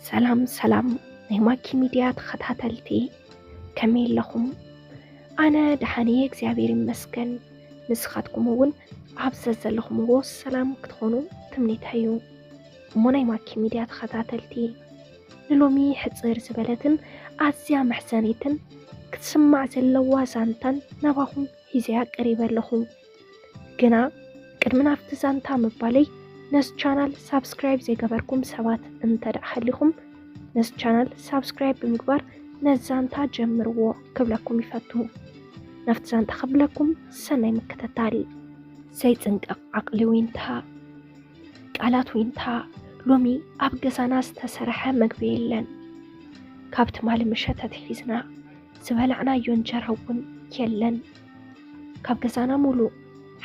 ሰላም ሰላም ናይ ማኪ ሚድያ ተኸታተልቲ፣ ከመይ ኣለኹም? ኣነ ደሓን እየ እግዚኣብሔር ይመስገን። ንስኻትኩም እውን ኣብ ዘዘለኹምዎ ሰላም ክትኾኑ ትምኒተይ እዩ። እሞ ናይ ማኪ ሚድያ ተኸታተልቲ፣ ንሎሚ ሕፅር ዝበለትን ኣዝያ መሕዘኒትን ክትስማዕ ዘለዋ ዛንታን ናባኹም ሒዘያ ቀሪበ ኣለኹ። ግና ቅድሚ ናብቲ ዛንታ ምባለይ፣ ነዚ ቻናል ሳብስክራይብ ዘይገበርኩም ሰባት እንተ ደኣ ሃሊኹም፣ ነዚ ቻናል ሳብስክራይብ ብምግባር ነዚ ዛንታ ጀምርዎ ክብለኩም ይፈቱ። ናብቲ ዛንታ ክብለኩም ሰናይ ምክትታል። ዘይጽንቀቕ ዓቕሊ ዊንታ፣ ቃላት ዊንታ፣ ሎሚ ኣብ ገዛና ዝተሰርሐ መግቢ የለን። ካብ ትማሊ ምሸት ኣትሒዝና ዝበላዕናዮ እንጀራ እውን የለን። ካብ ገዛና ሙሉእ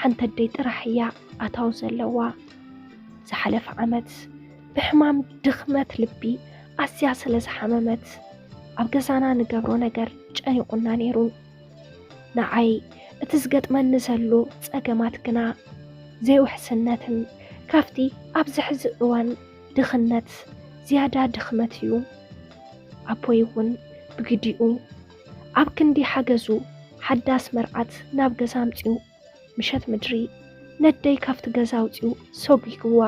ሓንቲ ኣደይ ጥራሕ እያ ኣታዊ ዘለዋ። ዝሓለፈ ዓመት ብሕማም ድኽመት ልቢ ኣዝያ ስለ ዝሓመመት፣ ኣብ ገዛና ንገብሮ ነገር ጨኒቑና ነይሩ። ንዓይ እቲ ዝገጥመኒ ዘሎ ጸገማት ግና ዘይውሕስነትን ካብቲ ኣብዚ ሕዚ እዋን ድኽነት ዝያዳ ድኽመት እዩ። ኣቦይ እውን ብግዲኡ ኣብ ክንዲ ሓገዙ ሓዳስ መርዓት ናብ ገዛ ኣምጺኡ ምሸት ምድሪ ነደይ ካብቲ ገዛ ኣውጺኡ ሰጒግዋ።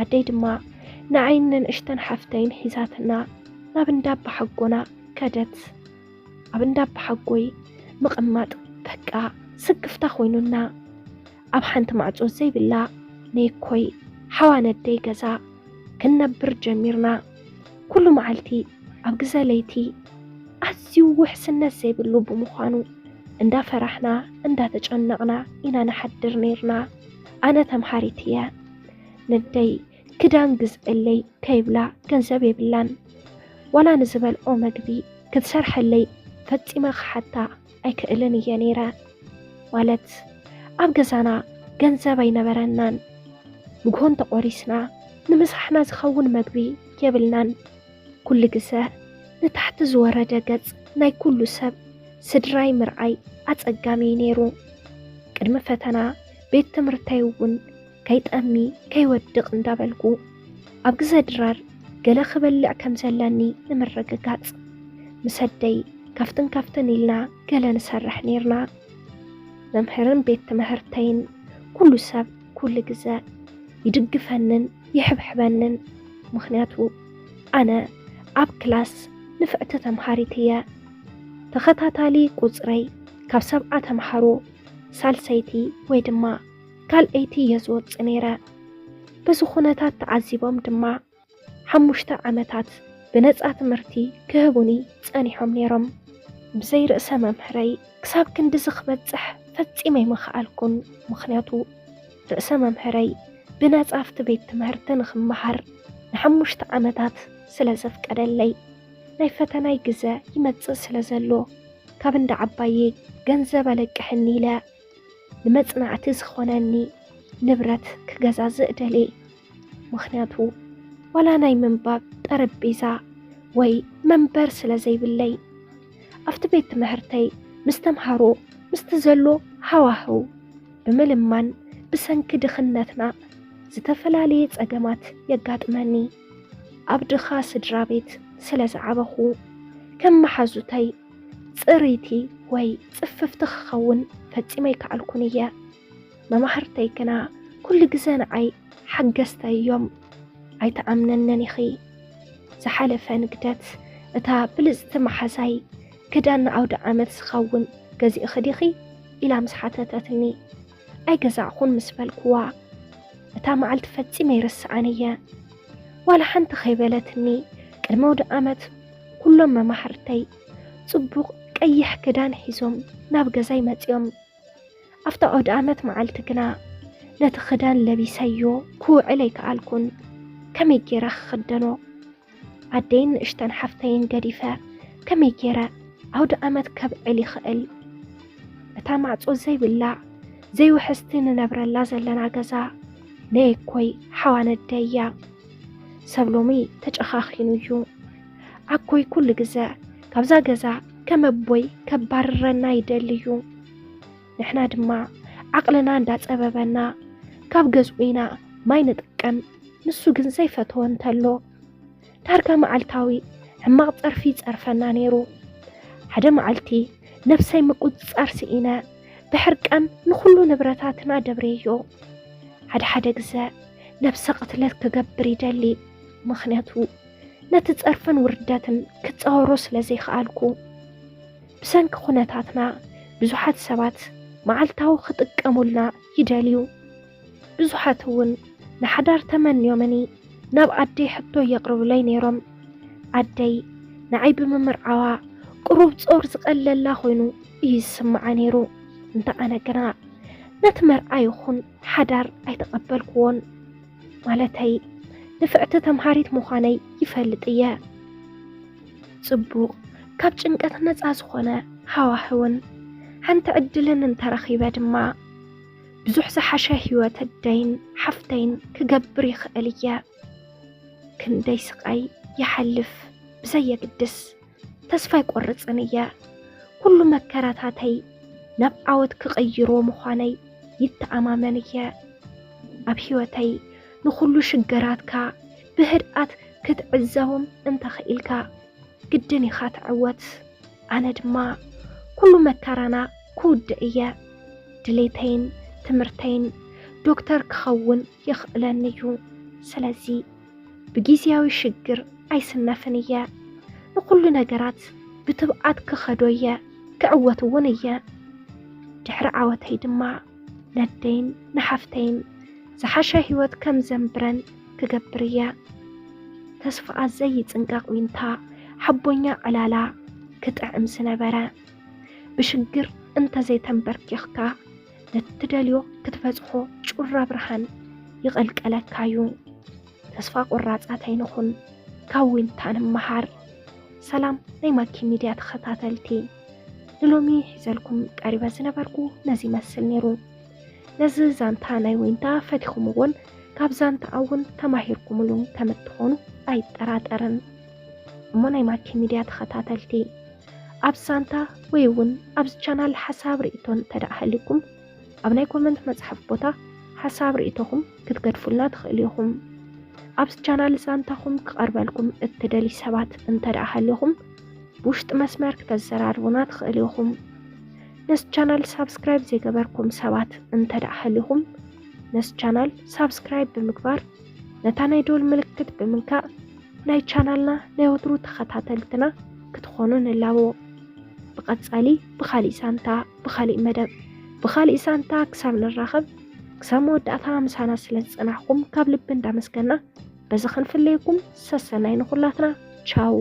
ኣደይ ድማ ንዓይን ንንእሽተን ሓፍተይን ሒዛትና ናብ እንዳ ኣባሓጎና ከደት። ኣብ እንዳ ኣባሓጎይ ምቕማጥ በቃ ስክፍታ ኮይኑና። ኣብ ሓንቲ ማዕጾ ዘይብላ ነይኮይ ሓዋ ነደይ ገዛ ክንነብር ጀሚርና። ኩሉ መዓልቲ ኣብ ግዘ ለይቲ ኣዝዩ ውሕስነት ዘይብሉ ብምዃኑ እንዳፈራሕና እንዳተጨነቕና ኢና ንሓድር ነይርና። ኣነ ተምሃሪት እየ። ነደይ ክዳን ግዝእለይ ከይብላ ገንዘብ የብላን። ዋላ ንዝበልዖ መግቢ ክትሰርሐለይ ፈጺመ ክሓታ ኣይክእልን እየ ነይረ። ማለት ኣብ ገዛና ገንዘብ ኣይነበረናን። ንግሆ እንተቖሪስና ንምሳሕና ዝኸውን መግቢ የብልናን። ኩሉ ግዘ ንታሕቲ ዝወረደ ገጽ ናይ ኩሉ ሰብ ስድራይ ምርኣይ ኣጸጋሚ እዩ ነይሩ። ቅድሚ ፈተና ቤት ትምህርተይ እውን ከይጠሚ ከይወድቕ እንዳበልኩ ኣብ ግዘ ድራር ገለ ክበልዕ ከም ዘለኒ ንምርግጋጽ ምስ ኣደይ ካብትን ካብትን ኢልና ገለ ንሰርሕ ነይርና። መምህርን ቤት ትምህርተይን ኩሉ ሰብ ኩሉ ግዘ ይድግፈንን ይሕብሕበንን። ምኽንያቱ ኣነ ኣብ ክላስ ንፍዕቲ ተምሃሪት እየ። ተኸታታሊ ቁጽረይ ካብ ሰብዓ ተምሃሮ ሳልሰይቲ ወይ ድማ ካልኣይቲ እየ ዝወጽእ ነይረ። በዚ ኩነታት ተዓዚቦም ድማ ሓሙሽተ ዓመታት ብነጻ ትምህርቲ ክህቡኒ ጸኒሖም ነይሮም። ብዘይ ርእሰ መምህረይ ክሳብ ክንድዚ ክበጽሕ ፈጺመ ኣይምኸኣልኩን። ምኽንያቱ ርእሰ መምህረይ ብነጻ ኣብቲ ቤት ትምህርቲ ንኽመሃር ንሓሙሽተ ዓመታት ስለ ዘፍቀደለይ፣ ናይ ፈተናይ ግዘ ይመጽእ ስለ ዘሎ ካብ እንዳ ዓባየይ ገንዘብ ኣለቅሕኒ ኢለ ንመጽናዕቲ ዝኾነኒ ንብረት ክገዛዝእ ደልየ። ምኽንያቱ ዋላ ናይ ምንባብ ጠረጴዛ ወይ መንበር ስለ ዘይብለይ። ኣብቲ ቤት ትምህርተይ ምስ ተምሃሮ ምስቲ ዘሎ ሃዋህው ብምልማን ብሰንኪ ድኽነትና ዝተፈላለየ ጸገማት የጋጥመኒ። ኣብ ድኻ ስድራ ቤት ስለ ዝዓበኹ ከም መሓዙተይ ጽርይቲ ወይ ጽፍፍቲ ክኸውን ፈጺመ ኣይከኣልኩን እየ። መማህርተይ ግና ኩሉ ግዘ ንዓይ ሓገዝተይ እዮም። ኣይትኣምነንን ኢኺ። ዝሓለፈ ንግደት እታ ብልጽቲ መሓዛይ ክዳን ንኣውደ ዓመት ዝኸውን ገዚእኺ ዲኺ? ኢላ ምስ ሓተተትኒ፣ ኣይገዛእኹን ምስ በልኩዋ፣ እታ መዓልቲ ፈጺመ ኣይርስዓን እየ። ዋላ ሓንቲ ከይበለትኒ፣ ቅድሚ ኣውደ ዓመት ኩሎም መማህርተይ ጽቡቕ ቀይሕ ክዳን ሒዞም ናብ ገዛይ መጺኦም። ኣብቲ ኣውደ ዓመት መዓልቲ ግና ነቲ ክዳን ለቢሰዮ ክውዕል ኣይከኣልኩን። ከመይ ገይረ ክኽደኖ? ኣደይን ንእሽተን ሓፍተይን ገዲፈ ከመይ ገይረ ኣውደ ዓመት ከብዕል ይኽእል? እታ ማዕጾ ዘይብላ ዘይውሕስቲ ንነብረላ ዘለና ገዛ ናይ ኣኮይ ሓዋ ነደይ እያ። ሰብ ሎሚ ተጨኻኺኑ እዩ። ኣኮይ ኩሉ ግዘ ካብዛ ገዛ ከም ኣቦይ ከባርረና ይደሊ እዩ። ንሕና ድማ ዓቕልና እንዳጸበበና ካብ ገዝኡ ኢና ማይ ንጥቀም። ንሱ ግን ዘይፈተወ እንተሎ ዳርጋ መዓልታዊ ሕማቕ ጸርፊ ይጸርፈና ነይሩ። ሓደ መዓልቲ ነብሰይ ምቁጽጻር ስኢነ ብሕርቃን ንኹሉ ንብረታትና ደብረዮ። ሓደ ሓደ ግዘ ነብሰ ቅትለት ክገብር ይደሊ፣ ምኽንያቱ ነቲ ጸርፍን ውርደትን ክጻወሮ ስለ ዘይከኣልኩ። ብሰንኪ ኩነታትና ብዙሓት ሰባት መዓልታዊ ክጥቀሙልና ይደልዩ። ብዙሓት እውን ንሓዳር ተመንዮምኒ ናብ ኣደይ ሕቶ የቕርቡለይ ነይሮም። ኣደይ ንዓይ ብምምርዓዋ ቅሩብ ጾር ዝቐለላ ኮይኑ እዩ ዝስምዓ ነይሩ። እንተ ኣነ ግና ነቲ መርዓ ይኹን ሓዳር ኣይተቐበልክዎን። ማለተይ ንፍዕቲ ተምሃሪት ምዃነይ ይፈልጥ እየ። ጽቡቕ፣ ካብ ጭንቀት ነጻ ዝኾነ ሃዋህውን ሓንቲ ዕድልን እንተረኺበ ድማ ብዙሕ ዝሓሸ ህይወት ኣደይን ሓፍተይን ክገብር ይኽእል እየ። ክንደይ ስቓይ ይሓልፍ ብዘየግድስ ተስፋ ኣይቆርጽን እየ። ኩሉ መከራታተይ ናብ ዓወት ክቕይሮ ምዃነይ ይተኣማመን እየ። ኣብ ህይወተይ ንኹሉ ሽገራትካ ብህድኣት ክትዕዘቦም እንተኽኢልካ ግድን ኢኻ ትዕወት። ኣነ ድማ ኩሉ መከራና ክውድእ እየ። ድሌተይን ትምህርተይን ዶክተር ክኸውን የኽእለኒ እዩ። ስለዚ ብጊዜያዊ ሽግር ኣይስነፍን እየ። ንኹሉ ነገራት ብትብዓት ክኸዶ እየ፣ ክዕወት እውን እየ። ድሕሪ ዓወተይ ድማ ነደይን ንሓፍተይን ዝሓሸ ህይወት ከም ዘንብረን ክገብር እየ። ተስፋኣ ዘይጽንቀቕ ዊንታ ሓቦኛ ዕላላ ክጥዕም ዝነበረ። ብሽግር እንተዘይተንበርኪኽካ ነትደልዮ ክትበጽሖ ጩራ ብርሃን ይቐልቀለካ እዩ። ተስፋ ቆራጻት ኣይንኹን፣ ካብ ዊንታ ንመሃር። ሰላም ናይ ማኪ ሚድያ ተኸታተልቲ፣ ንሎሚ ሒዘልኩም ቀሪበ ዝነበርኩ ነዚ ይመስል ነይሩ። ነዚ ዛንታ ናይ ዊንታ ፈቲኹምዎን ካብ ዛንታ እውን ተማሂርኩምሉን ከም እትኾኑ ኣይጠራጠርን። እሞ ናይ ማኪ ሚድያ ተኸታተልቲ፣ ኣብ ዛንታ ወይ እውን ኣብዚ ቻናል ሓሳብ ርእይቶ እንተ ደኣ ሃልዩኩም ኣብ ናይ ኮመንት መጽሓፍ ቦታ ሓሳብ ርእይቶኹም ክትገድፉልና ትኽእሉ ኢኹም። ኣብዚ ቻናል ዛንታኹም ክቐርበልኩም እትደልዩ ሰባት እንተ ደኣ ሃልዩኹም ብውሽጢ መስመር ክተዘራርቡና ትኽእሉ ኢኹም። ነዚ ቻናል ሳብስክራይብ ዘይገበርኩም ሰባት እንተ ደኣ ሃልዩኹም ነዚ ቻናል ሳብስክራይብ ብምግባር ነታ ናይ ደወል ምልክት ብምንካእ ናይ ቻናልና ናይ ወትሩ ተኸታተልትና ክትኾኑ ንላቦ። ብቐጻሊ ብኻሊእ ዛንታ ብኻሊእ መደብ ብኻሊእ ዛንታ ክሳብ ንራኸብ ክሳብ መወዳእታ ምሳና ስለ ዝጸናሕኩም ካብ ልቢ እንዳመስገና በዚ ክንፍለየኩም ሰሰናይ ንኹላትና። ቻው።